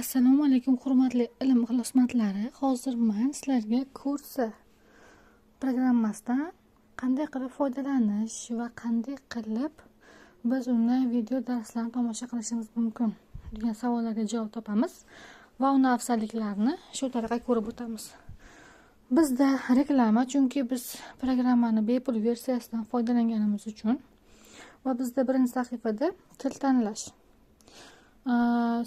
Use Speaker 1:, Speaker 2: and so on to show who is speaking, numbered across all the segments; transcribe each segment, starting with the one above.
Speaker 1: Assalomu alaykum, hurmatli ilm ixlosmandlari. Hozir men sizlarga Coursera programmasidan qanday qilib foydalanish va qanday qilib biz undan video darslarni tomosha qilishimiz mumkin degan savollarga javob topamiz va uni afzalliklarini shu tariqa ko'rib o'tamiz. Bizda reklama, chunki biz programmani bepul versiyasidan foydalanganimiz uchun va bizda birinchi sahifada til tanlash.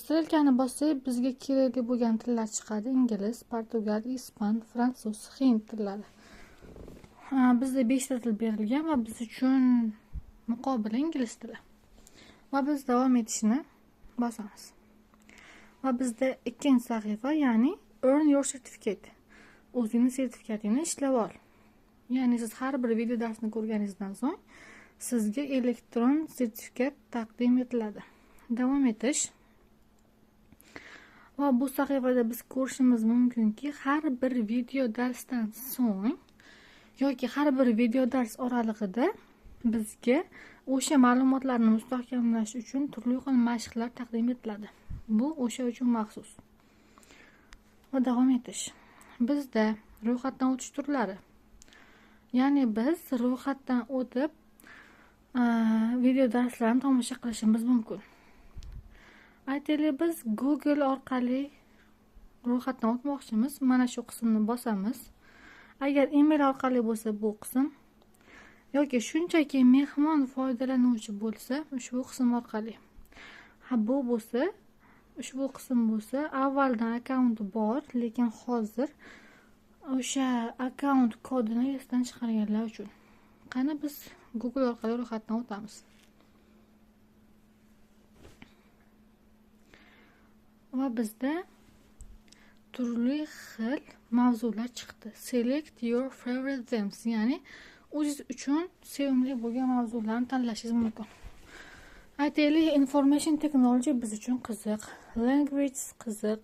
Speaker 1: Strelkani bossak, bizga kerakli bo'lgan tillar chiqadi: ingliz, portugal, ispan, fransuz, hind tillari. Bizda 5 ta til berilgan va biz uchun muqobili ingliz tili. Va biz davom etishni bosamiz. Va bizda ikkinchi sahifa, ya'ni Earn your certificate. O'zingni sertifikatingni ishlab ol. Ya'ni siz har bir video darsni ko'rganingizdan so'ng sizga elektron sertifikat taqdim etiladi. Davom etish. Va bu sahifada biz ko'rishimiz mumkinki, har bir video darsdan so'ng yoki har bir video dars oralig'ida bizga o'sha ma'lumotlarni mustahkamlash uchun turli xil mashqlar taqdim etiladi. Bu o'sha uchun maxsus. Va davom etish. Bizda ro'yxatdan o'tish turlari. Ya'ni biz ro'yxatdan o'tib video darslarni tomosha qilishimiz mumkin. Aytaylik, biz Google orqali ro'yxatdan o'tmoqchimiz. Mana shu qismni bosamiz. Agar email orqali bo'lsa bu qism, yoki shunchaki mehmon foydalanuvchi bo'lsa ushbu qism orqali. Ha, bu bo'lsa, ushbu qism bo'lsa, avvaldan akkaunt bor, lekin hozir o'sha akkaunt kodini esdan chiqarganlar uchun. Qani biz Google orqali ro'yxatdan o'tamiz. Va bizda turli xil mavzular chiqdi. Select your favorite themes, ya'ni o'zingiz uchun sevimli bo'lgan mavzularni tanlashingiz mumkin. Aytaylik, information technology biz uchun qiziq, language qiziq,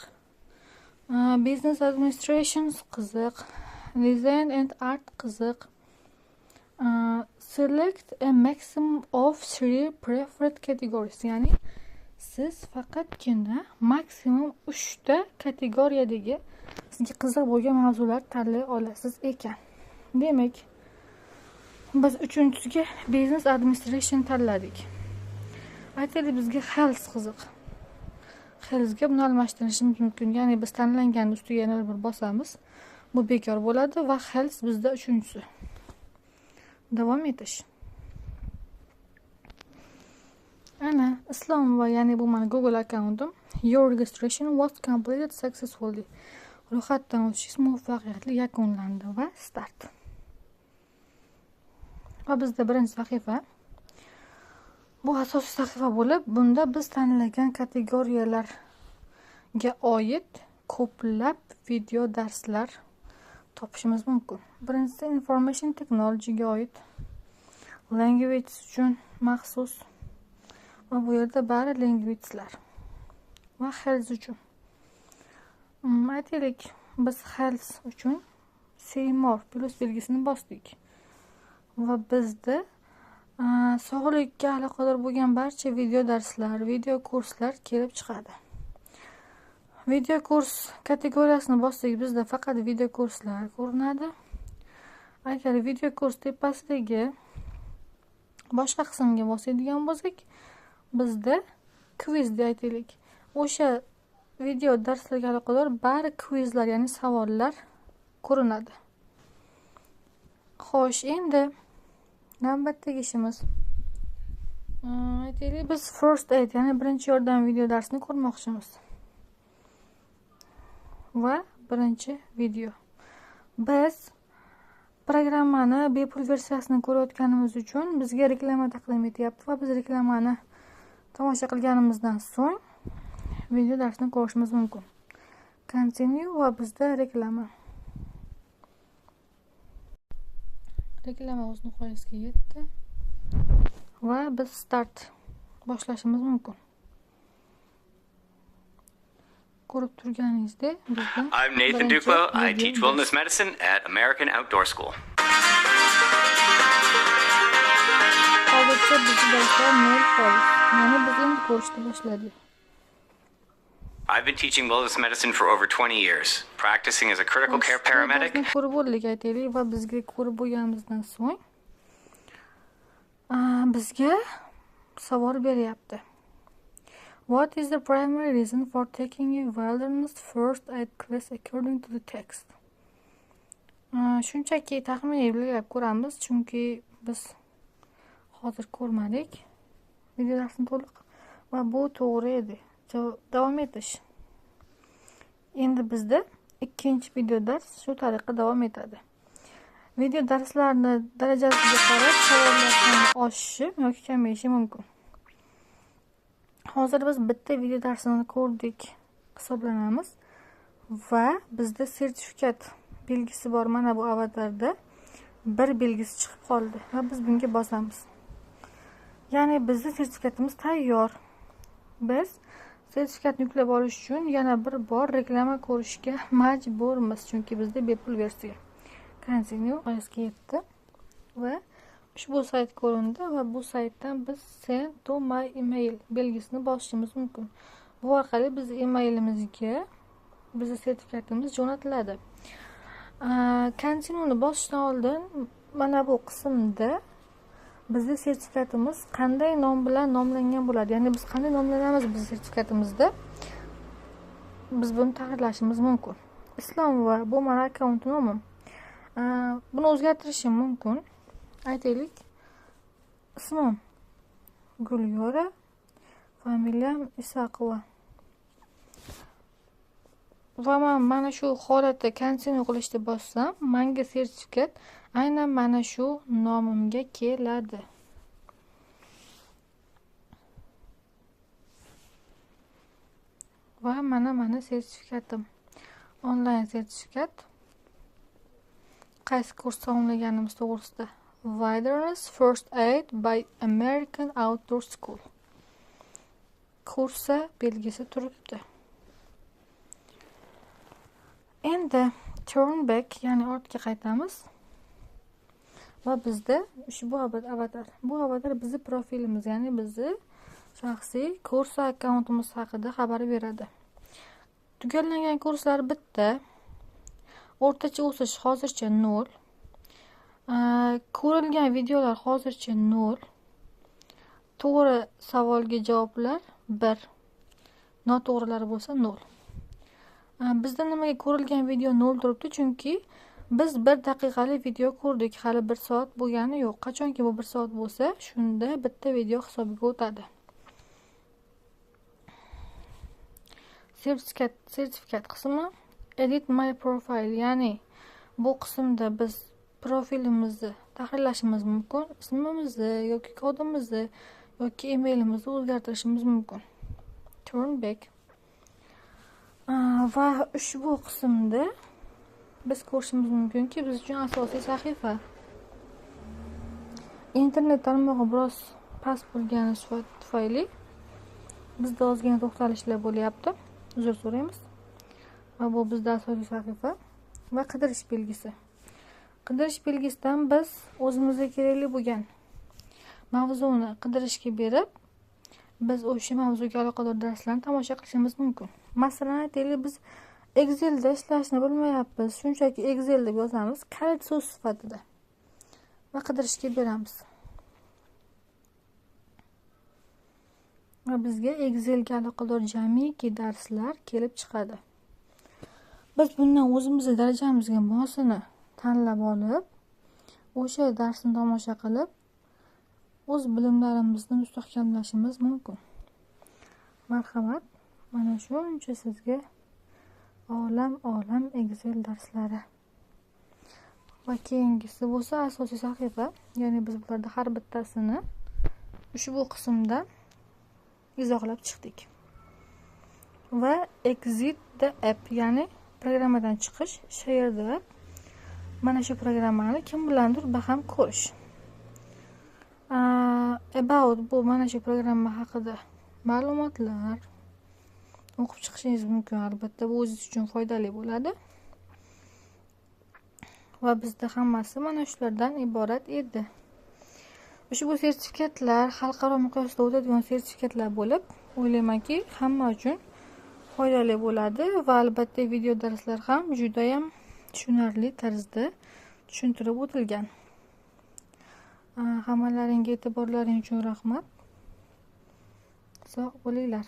Speaker 1: business administration qiziq, design and art qiziq. Select a maximum of 3 preferred categories, ya'ni siz faqatgina maksimum 3 ta kategoriyadagi sizga qiziq bo'lgan mavzular tanlay olasiz ekan. Demak, biz uchinchisiga business administration tanladik. Aytaylik, bizga health qiziq. Healthga buni almashtirishimiz mumkin. Ya'ni biz tanlangan ustiga yana bir bosamiz. Bu bekor bo'ladi va health bizda uchinchisi. Davom etish. Ana Islom va ya'ni bu meni Google akkauntim. Your registration was completed successfully. Ro'yxatdan o'tishingiz muvaffaqiyatli yakunlandi va start. Va bizda birinchi sahifa. Bu asosiy sahifa bo'lib, bunda biz tanlagan kategoriyalarga oid ko'plab video darslar topishimiz mumkin. Birinchisi information technology ga oid, language uchun maxsus va bu yerda bari language'lar va health uchun. Aytaylik, biz health uchun see more plus belgisini bosdik va bizda sog'likka aloqador bo'lgan barcha video darslar, video kurslar kelib chiqadi. Video kurs kategoriyasini bossak, bizda faqat video kurslar ko'rinadi. Agar video kurs tepasidagi boshqa qismga bosadigan bo'lsak, bizda quiz deb aytaylik. O'sha video darslarga aloqador bari quizlar, ya'ni savollar ko'rinadi. Xo'sh, endi navbatdagi ishimiz. Aytaylik, biz first aid, ya'ni birinchi yordam video darsini ko'rmoqchimiz. Va birinchi video. Biz programmani bepul versiyasini ko'rayotganimiz uchun bizga reklama taqdim etyapti va biz reklamani tomosha qilganimizdan so'ng video darsini ko'rishimiz mumkin. Continue va bizda reklama. Reklama o'z nihoyasiga yetdi va biz start boshlashimiz mumkin. Ko'rib turganingizdek, bizda
Speaker 2: I'm Nathan
Speaker 1: birinchi
Speaker 2: Dukelow. I
Speaker 1: video
Speaker 2: teach
Speaker 1: dars.
Speaker 2: wellness medicine at American Outdoor School.
Speaker 1: Hozircha bizni darslar 0%. Ya'ni biz endi ko'rishni boshladik.
Speaker 2: I've been teaching wilderness medicine for over 20 years, practicing as a critical care paramedic.
Speaker 1: Darsni ko'rib bo'ldik, aytaylik, va bizga ko'rib bo'lganimizdan so'ng bizga savol beryapti. What is the primary reason for taking a wilderness first aid class according to the text? Shunchaki taxminiy belgilab ko'ramiz, chunki biz hozir ko'rmadik video darsni to'liq va bu to'g'ri edi. Davom etish. Endi bizda ikkinchi video dars shu tariqa davom etadi. Video darslarni darajasiga qarab savollar soni oshishi yoki kamayishi mumkin. Hozir biz bitta video darsini ko'rdik hisoblanamiz va bizda sertifikat belgisi bor. Mana bu avatarda bir belgisi chiqib qoldi va biz bunga bosamiz. Ya'ni bizning sertifikatimiz tayyor. Biz sertifikatni yuklab olish uchun yana bir bor reklama ko'rishga majburmiz, chunki bizda bepul versiya. Continue nihoyasiga yetdi va ushbu sayt ko'rindi va bu saytdan biz send to my email belgisini bosishimiz mumkin. Bu orqali biz emailimizga bizni sertifikatimiz jo'natiladi. Continue'ni bosishdan oldin mana bu qismda bizni sertifikatimiz qanday nom bilan nomlangan bo'ladi, ya'ni biz qanday nomlanamiz biz sertifikatimizda, biz buni tahrirlashimiz mumkin. Islomova bu mani akkaunt nomim. Buni o'zgartirishim mumkin. Aytaylik, ismim Gulyora, familiyam Isaqova. Va men mana shu holatda continue qilishni bossam, menga sertifikat aynan mana shu nomimga keladi. Va mana sertifikatim. Onlayn sertifikat. Qaysi kurs tamomlaganimiz to'g'risida. Wilderness First Aid by American Outdoor School. Kursa belgisi turibdi. Endi turn back, ya'ni ortga qaytamiz. Va bizda ushbu avatar. Bu avatar bizni profilimiz, ya'ni bizni shaxsiy kurs akkauntimiz haqida xabar beradi. Tugallangan kurslar bitta. O'rtacha o'sish hozircha 0. Ko'rilgan videolar hozircha 0. To'g'ri savolga javoblar 1. Noto'g'rilar bo'lsa 0. Bizda nimaga ko'rilgan video 0 turibdi? Chunki biz 1 daqiqalik video ko'rdik, hali 1 soat bo'lgani yo'q. Qachonki bu 1 soat bo'lsa, shunda bitta video hisobiga o'tadi. Sertifikat qismi Edit my profile, ya'ni bu qismda biz profilimizni tahrirlashimiz mumkin, ismimizni yoki kodimizni yoki emailimizni o'zgartirishimiz mumkin. Turn back. Va ushbu qismda biz ko'rishimiz mumkinki, biz uchun asosiy sahifa. Internet tarmog'i biroz past bo'lgani tufayli bizda ozgina to'xtalishlar bo'lyapti. Uzr so'raymiz. Va bu bizda asosiy sahifa va qidirish belgisi. Qidirish belgisidan biz o'zimizga kerakli bo'lgan mavzuni qidirishga berib, biz o'sha mavzuga aloqador darslarni tomosha qilishimiz mumkin. Masalan, aytaylik, biz Excel'da ishlashni bilmayapmiz. Shunchaki Excel deb yozamiz, kalit so'z sifatida va qidirishga beramiz. Va bizga Excelga aloqador jamiki darslar kelib chiqadi. Biz bundan o'zimizni darajamizga mosini tanlab olib, o'sha darsni tomosha qilib, o'z bilimlarimizni mustahkamlashimiz mumkin. Marhamat, mana shuncha sizga olam Excel darslari. Va keyingisi bo'lsa asosiy sahifa, ya'ni biz bularda har bittasini ushbu qismda izohlab chiqdik. Va exit the app, ya'ni programmadan chiqish, share the app. Mana shu programmani kim bilandir baham ko'rish. About bu mana shu programma haqida ma'lumotlar o'qib chiqishingiz mumkin. Albatta bu o'zingiz uchun foydali bo'ladi. Va bizda hammasi mana shulardan iborat edi. Ushbu sertifikatlar xalqaro miqyosda o'tadigan sertifikatlar bo'lib, o'ylaymanki, hamma uchun foydali bo'ladi va albatta video darslar ham judayam tushunarli tarzda tushuntirib o'tilgan. Hammalaringga e'tiborlaring uchun rahmat. Sog' bo'linglar.